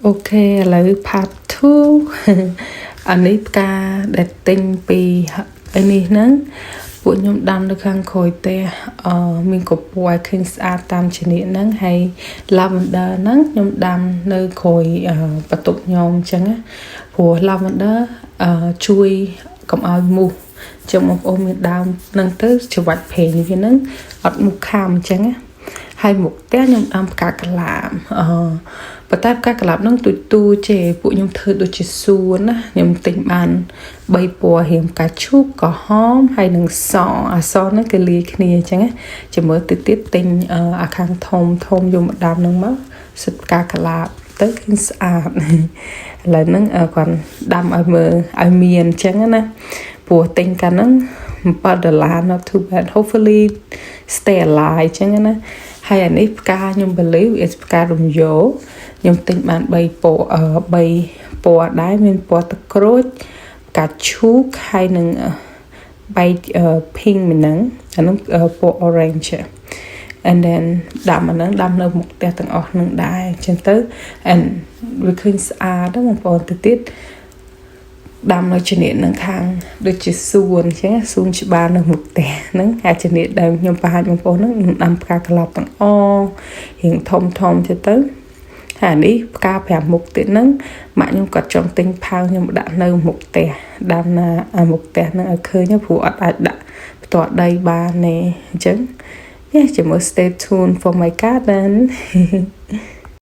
Okay ឥឡូវ part 2អានេះផ្កាដែលទិញពីឯនេះហ្នឹងពួកខ្ញុំដាំនៅខាងក្រោយផ្ទះអឺមានកម្ពស់ឲ្យឃើញស្អាតតាមជំនាញហ្នឹងហើយ lavender ហ្នឹងខ្ញុំដាំនៅក្រោយបន្ទប់ខ្ញុំអញ្ចឹងណាព្រោះ lavender អឺជួយកុំឲ្យមូសចឹងបងប្អូនមានដើមហ្នឹងទៅច្របាច់ប្រេងវាហ្នឹងអត់មូសខាំអញ្ចឹងណាហើយមុខផ្ទះខ្ញុំដាំផ្កាកលាបអឺប៉ុន្តែផ្កាកលាបហ្នឹងទូចទូចទេពួកខ្ញុំធ្វើដូចជាសួនណាខ្ញុំទិញបាន3ពណ៌រៀងផ្កាឈូកក្រហមហើយនិងសអាសហ្នឹងគេលាយគ្នាអញ្ចឹងណាចាំមើលទៅទៀតទិញអាខាងធំធំយកមកដាំហ្នឹងមកសិតផ្កាកលាបទៅឃើញស្អាតឥឡូវហ្នឹងគាត់ដាំឲ្យមើលឲ្យមានអញ្ចឹងណាព្រោះទិញកាលហ្នឹង7ដុល្លារ not too bad, hopefully stay alive អញ្ចឹងណាហើយអានេះផ្កាខ្ញុំ believe is ផ្ការំយោខ្ញុំទិញបាន3ពណ៌3ពណ៌ដែរមានពណ៌ទឹកក្រូចផ្កាឈូកហើយនឹងបែក pink មួយហ្នឹងអានោះពណ៌ orange and then ដាំអាហ្នឹងដាំនៅមុខផ្ទះទាំងអស់ហ្នឹងដែរអញ្ចឹងទៅ and វាឃើញស្អាតបងប្អូនទៅទៀតដាំនៅជំនាញនឹងខាងដូចជាសួនអញ្ចឹងសួនច្បារនៅមុខផ្ទះហ្នឹងអាជំនាញដែលខ្ញុំបង្ហាញបងប្អូនហ្នឹងដាំផ្កាកន្លប់ទាំងអរៀងធំធំទៅទៅហើយនេះផ្កា5មុខទៀតហ្នឹងម៉ាក់ខ្ញុំគាត់ចង់ទិញផើងខ្ញុំដាក់នៅមុខផ្ទះដាំណាមុខផ្ទះហ្នឹងឲ្យឃើញព្រោះអត់អាចដាក់ផ្ទាល់ដីបានទេអញ្ចឹង Yeah, ចាំមើល stay tuned for my garden.